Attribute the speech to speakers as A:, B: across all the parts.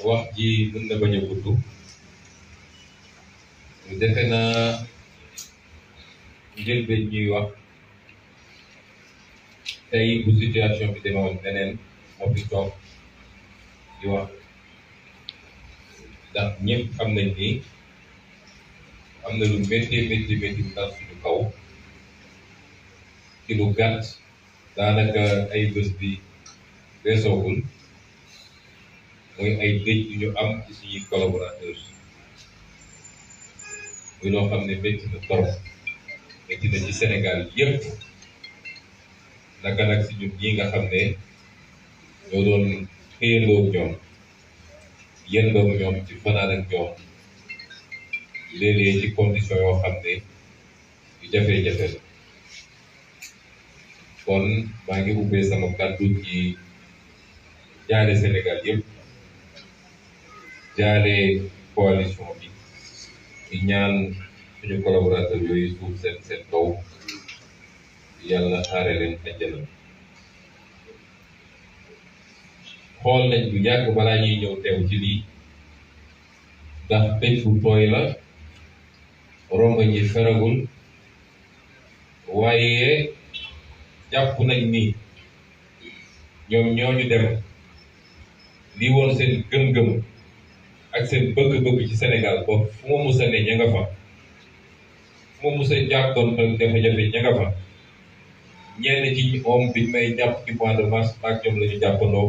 A: wax ji mën na bañ a gudd defe naa njëlbeen ñuy wax tey bu situation bi demewoon neneen moo fi toog di wax ndax ñëpp xam nañ ni am na lu métti métti métti dal suñu kaw ci lu gàtt daanaka ay bés bi weesoogul mooy ay dëj yu ñu am ci suñuy collaborateurs muy loo xam ne métti na torop métti na ci Sénégal yëpp naka nag si ñun ñii nga xam ne ñoo doon xëyandoo ñoom yendoo ñoom ci fanaan ak ñoom léeg-léeg ci condition yoo xam ne yu jafe-jafe la kon maa ngi ubbee sama kàddu ci jaale Sénégal yëpp jaale coalition bi di ñaan suñu collaborateur yooyu suuf seen kaw yàlla xaare leen àjjana xool nañ bu yàgg balaa ñuy ñëw teew ci lii ndax pénc bu tooy la rongo ñi feragul waaye jàpp nañ ni ñoom ñooñu dem li woon seen gëm-gëm ak seen bëgg-bëgg ci Sénégal ba fu ma musa ne ña nga fa fu ma musa jàppoon jafe-jafe ña nga fa ñenn ci moom biñ may jàpp ci mois de mars ak ñoom la ñu jàppandoo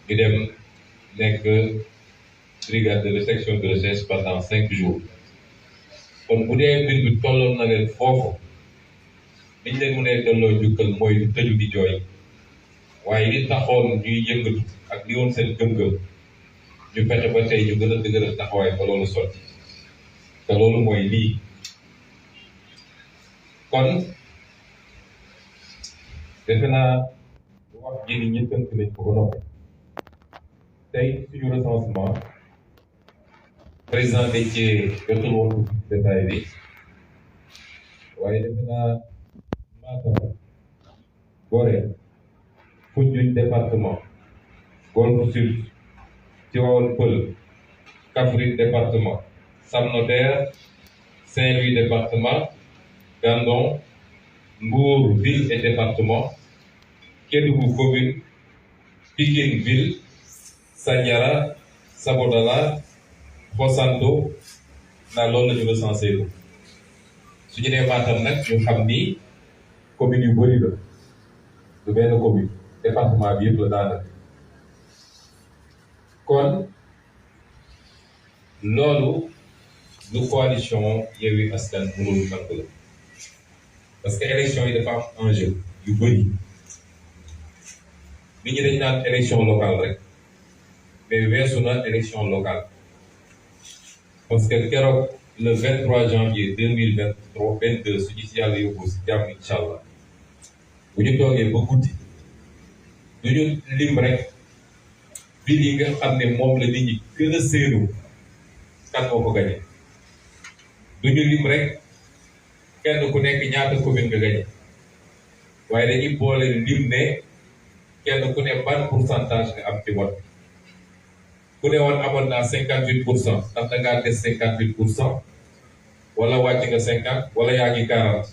A: ñu dem nekk brigade de section de recherche pendant 5 jours kon bu dee mbir bi tolloon na leen foofu liñ leen mënee delloo njukkal mooy lu tëju di jooy waaye li taxoon ñuy yëngatu ak li woon seen gëm-gëm ñu fexe ba tey ñu gën a dëgëral taxawaay ba loolu sotti te loolu mooy lii kon defe naa wax ji ni ñi tënk nañ ko ba noppi tey suñu recensement président Déthié jotul woon détail bi waaye defe naa Matam Gorée Foundiougne département Golf Sud Tivaouane Peulh Kaffrine département Sam Notaire Saint-Louis département Gandon Mbour ville et département Kédougou commune Pikine ville Sandiara Sabodala Xosanto naa loolu la ñu recensé su ñu nee Matam nag ñu xam ni commune yu bëri la du benn commune département bi yëpp la daanaka kon loolu lu coalition Yewwi Askan mënul nangu la parce que élection yi dafa am enjeu yu bëri nit ñi dañ naan élection locale rek mais weesu na élection locale parce que keroog le 23 janvier 2022 su ñu si yàlla yóbbu si jàmm incha allah bu ñu toogee ba guddi du ñu lim rek biir yi nga xam ne moom la nit ñi gën a séenu kan moo ko gañe du ñu lim rek kenn ku nekk ñaata commune nga gañe waaye dañuy boole lim ne kenn ku ne ban pourcentage nga am ci vote ku ne woon amoon naa 58% ndax da ngaa des 58% wala wàcc nga 50 wala yaa ngi 40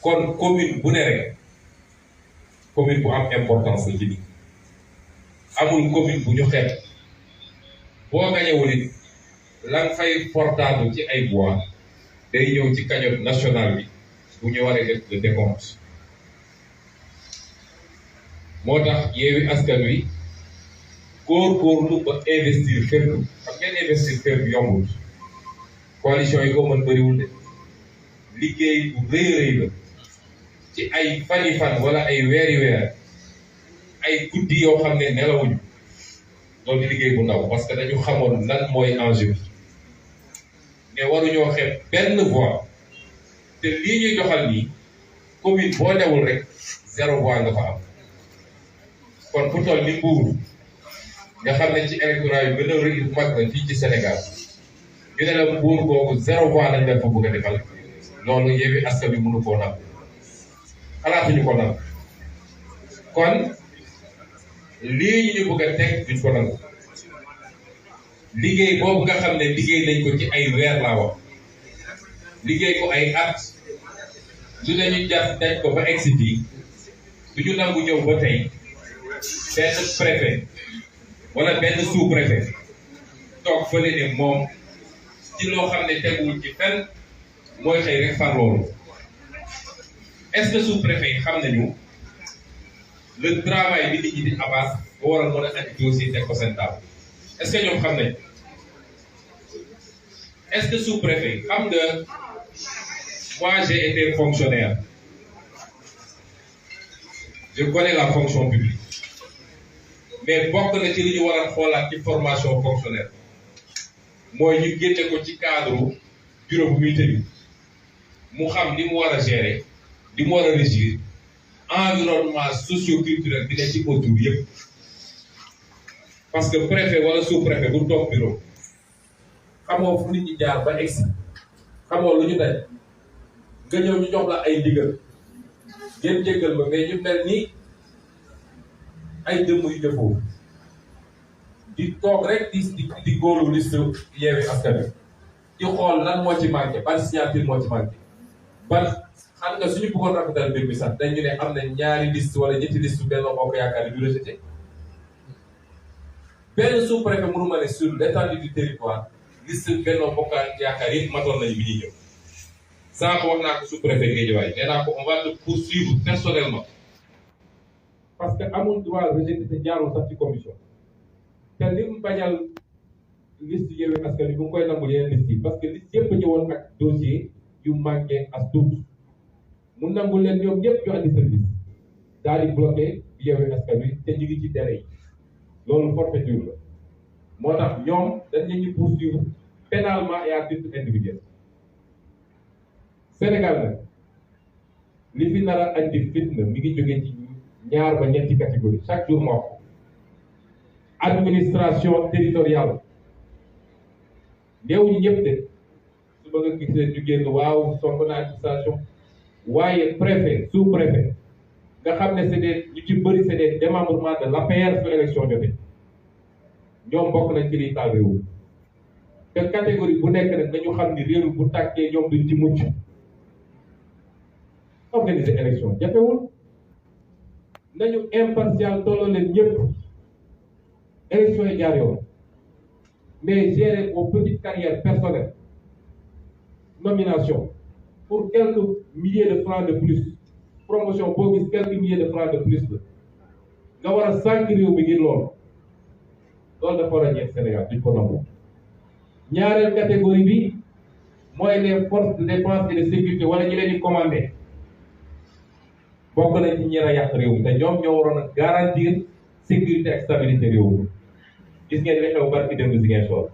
A: kon commune bu ne rek commune bu am importance la ci nit amul commune bu ñu xeeb boo gañewul it la nga fay portable ci ay voix day ñëw ci cagnotte nationale bi bu ñu waree def le décompte moo tax Yewwi Askan Wi góorgóorlu ba investir fépp xam ngeen investir fépp yombul coalition yi ko mën bëriwul de liggéey bu rëy rëy la ci ay fani fan wala ay weeri weer ay guddi yoo xam ne nelawuñu loolu liggéey bu ndaw parce que dañu xamoon lan mooy enjeu bi mais waruñoo xeeb benn voix te lii ñuy doxal nii commune boo newul rek 0 voix nga fa am kon fu toll ni Mbour nga xam ne ci électorat yu gën a rëy mag la fii ci Sénégal ñu ne la Mbour googu 0 voix lañ leen fa bëgg a defal loolu Yewwi Askan Wi mënu koo nag xalaatuñu ko nag kon lii ñu bëgg a teg duñ ko nangu liggéey boobu nga xam ne liggéey nañ ko ci ay weer laa wax liggéey ko ay at lu nañu jàpp dañ ko ba egsi fii duñu nangu ñëw ba tey benn préfet wala benn sous-préfet toog fële ne moom ci loo xam ne teguwul ci fenn mooy xëy rek far loolu est-ce que sous-préfet yi xam nañu le travail bi nit ñi di avance ba war a mën a andi dossier teg ko seen table est-ce que ñoom xam nañ est-ce que sous-préfet yi xam nga moi j'ai été fonctionnaire je connais la fonction publique mais bokk na ci li ñu war a xoolaat ci formation fonctionnaire mooy ñu génne ko ci cadre bureau bu muy tëju mu xam li mu war a gérer li mu war a régir environnement socio-culturel bi ne ci autour yëpp parce que préfet wala sous-préfet bu toog bureau xamoo fu nit ñi jaar ba egsi xamoo lu ñu daj nga ñëw ñu jox la ay ndigal ngeen jéggal ma mais ñu mel ni ay dëmm yu defoo di toog rek di góolu liste Yewwi Askan Wi di xool lan moo ci manqué ban signature moo ci manqué ban xam nga suñu bëggoon rafetal mbir mi sax dañu ne am na ñaari liste wala ñetti liste Benno Bokk Yaakaar yi du rejeté benn sous-préfet mënu ma ne sur l'étendue du territoire liste Benno Bokk Yaakaar yëpp matoon nañu bi ñuy ñëw sànq wax naa ko sous-préfet Guédiawaye nee naa ko on va te poursuivre personnellement parce que amul droit rejeté te jaarul sax ci commission te li mu bañal liste Yewwi Askan Wi bu ngi koy nangul yeneen liste yi parce que liste yëpp ñëwoon ak dossier yu manqué as tuut mu nangul leen ñoom ñëpp ñu andi service daal di bloqué Yewwi Askan Wi te ñu ngi ci délai yi loolu forfaiture la moo tax ñoom dañ leen ñu poursuivre pénalement et à titre individuel Sénégal nag li fi nar a andi fitna mi ngi jóge ci ñaar ba ñetti catégorie chaque jour moo ko administration territoriale néew ñu ñëpp de su ba nga gis leen ñu génn waaw sonk na administration waaye préfet sous-préfet nga xam ne c'est des ñu ci bëri c'est des démembrements de l'APR su élection jotee ñoom bokk nañ ci liy taal réew te catégorie bu nekk nag dañu xam ni réew bu tàkkee ñoom duñ ci mucc organiser élection jafewul nañu impartial tolloo leen ñëpp élection yi jaar yoon mais gérer vos petites carrières personnelles nomination pour quelques milliers de francs de plus promotion boo gis quelques milliers de francs de plus la nga war a sànq réew mi ngir loolu dafa war a ñeent Sénégal duñ ko nangu ñaareel catégorie bi mooy les forces de défense et de sécurité wala ñi leen di commandé bokk nañ ci ñeer a yàq réew mi te ñoom ñoo waroon a garantir sécurité ak stabilité réew mi gis ngeen li xew barki démb Ziguinchor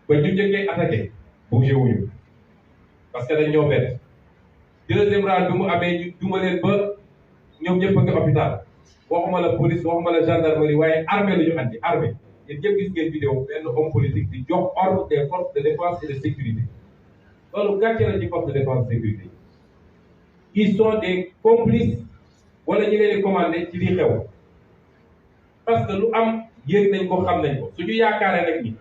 A: ba ñu njëkkee attaqué bougé wuñu parce que dañ ñoo bett deuxième round bi mu amee ñu duma leen ba ñoom ñëpp a ngi hôpital waxuma la police waxuma la gendarmerie waaye armée la ñu andi armée yéen ñëpp gis ngeen vidéo benn homme politique di jox ordre des forces de défense et de sécurité loolu gàcce la ci force de défense et de sécurité ils sont des complices wala ñi leen di commandé ci lii xew parce que lu am yéeg nañ ko xam nañ ko suñu yaakaaree rek ni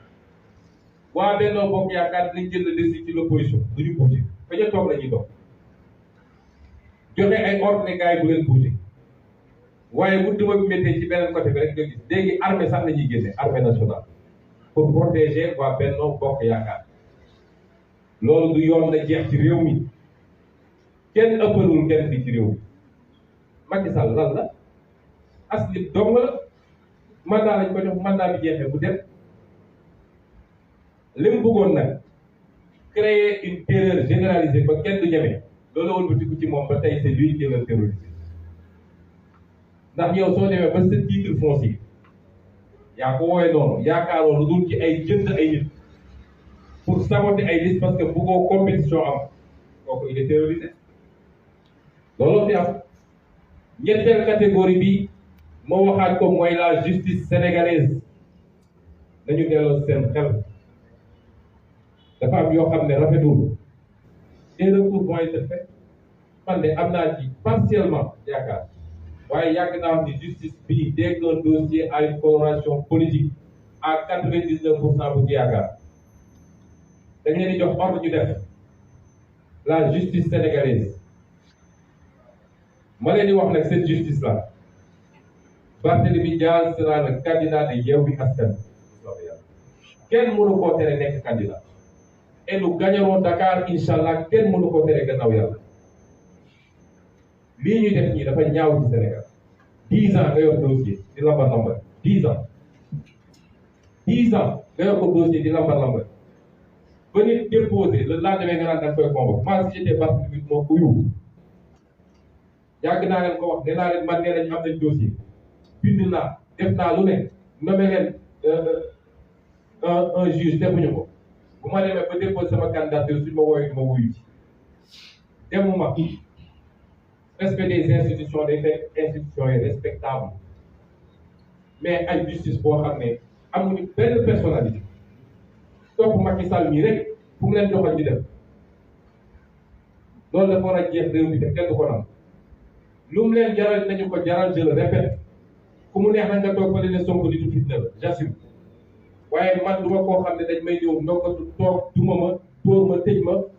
A: waa Benno Bokk Yaakaar dinañ jël décision ci l'opposition duñu bouger fa ñu toog la ñuy toog joxe ay ordre ne gars yi bu leen bouger waaye bu duma bi méttee ci beneen côté bi rek nga gis léegi armée sax la ñuy génne armée nationale pour protéger waa Benno Bokk Yaakaar loolu du yoon na jeex ci réew mi kenn ëppalul kenn bi ci réew mi Macky Sall lan la as nit dong la mandat lañ ko jox mandat bi jeexee bu dem li mu bëggoon nag créer une terreur généralisée ba kenn du ñeme loolu wëlbatiku ci moom ba tey c'est lui qui est terrorisé ndax yow soo demee ba sa titre foncier yaa ko woowee noonu yaakaaroo lu dul ci ay jënd ay nit pour saboter ay liste parce que bëggoo compétition am kooku il est terrorisé looloo fi am ñetteel catégorie bi moo waxaat ko mooy la justice sénégalaise nañu delloo seen xel dafa am yoo xam ne rafetul des recours vont être faits man de am naa ci partiellement yaakaar waaye yàgg naa ni justice bii dès qu'un dossier a une coloration politique à 99% bu ci yaakaar dañ leen di jox ordre ñu def la justice sénégalaise ma leen di wax nag cette justice là Barthélémy Dias sera le candidat de Yewwi Askan Wi kenn mënu koo tere nekk candidat et nous gagnerons Dakar inshallah kenn mënu koo tere gannaaw yàlla lii ñuy def ñii dafa ñaaw ci Sénégal 10 ans nga yor dossier di lambar lambar 10 ans nga yor ko dossier di lambar lambar ba nit déposé le lendemain nga naan da nga koy convoqué moi si j'étais Barthélémy moo uyu yàgg naa leen ko wax nee naa leen man nee nañ am nañ dossier bind naa def naa lu ne nommé leen un juge defuñu ko bu ma demee ba déposé sama candidature suñu ma wooyu ma wuyu ci demuma respect des institutions day fekk institutions yi respectable mais ay justice boo xam ne amuñu benn personnalité topp Macky Sall mii rek fu mu leen joxal di def loolu dafa war a jeex réew mi te kenn du ko nam lu mu leen jaral nañu ko jaral je le répète ku mu neex na nga toog fa ne Sonko nitu fitna la j'assume waaye man du ma koo xam ne dañ may ñëw ndokkatu toog duma ma dóor ma tëj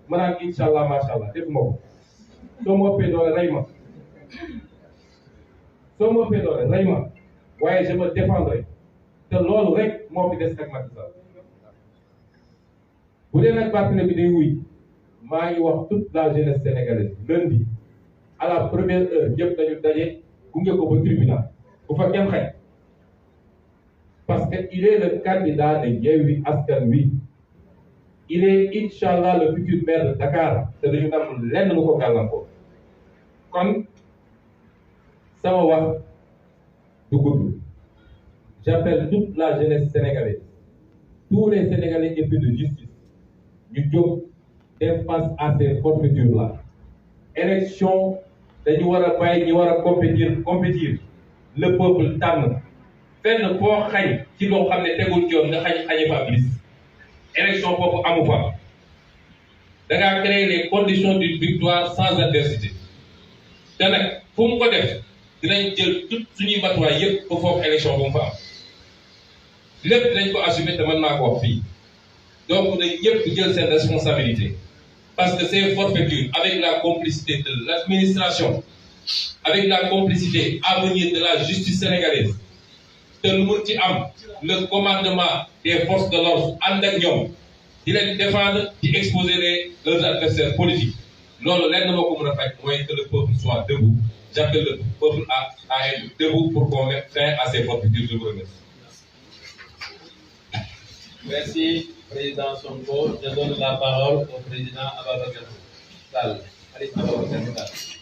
A: ma naan incha allah macha allah defuma ko soo ma ëppee doole rey ma soo ma ëppee doole rey ma waaye je me défendrai te loolu rek moo fi des ak Macky Sall bu dee nag Barthélémy bi day wuy maa ngi wax toute la jeunesse sénégalaise lundi à la première heure ñëpp dañu daje gunge ko ba tribunal bu fa kenn xëy parce que il est le candidat de Yewwi Askan Wi il est inchallah le futur maire de Dakar te dañu nam lenn lu ko gàllankoor kon sama wax du gudd j'appelle toute la jeunesse sénégalaise tous les Sénégalais épris de justice ñu jóg def face à ces forfaitures là élection dañu war a bàyyi ñi war a compétir le peuple tànn fenn foo xañ ci loo xam ne tegul ci yoon nga xañe fa ab liste élection foofu amu fa da ngaa créer les conditions d'une victoire sans adversité te nag fu mu ko def dinañ jël tout suñuy matuwaay yëpp ba foofu élection bu mu fa am lépp dinañ ko assumer te mën naa ko wax fii donc dañ ñëpp jël seen responsabilité parce que ces forfaitures avec la complicité de l'administration avec la complicité à venir de la justice sénégalaise te lu mu ci am le commandement des forces de l'ordre ànd ak ñoom di leen défendre di exposer leurs adversaires politiques loolu lenn moo ko mën a faj mooy que le peuple soit debout j'appelle le peuple à être debout pour qu'on mette fin à ces forfaitures. Je vous remercie.
B: Merci, Président Sonko. Je donne la parole au Président Ababacar Sall. Allez, Ababacar Sall.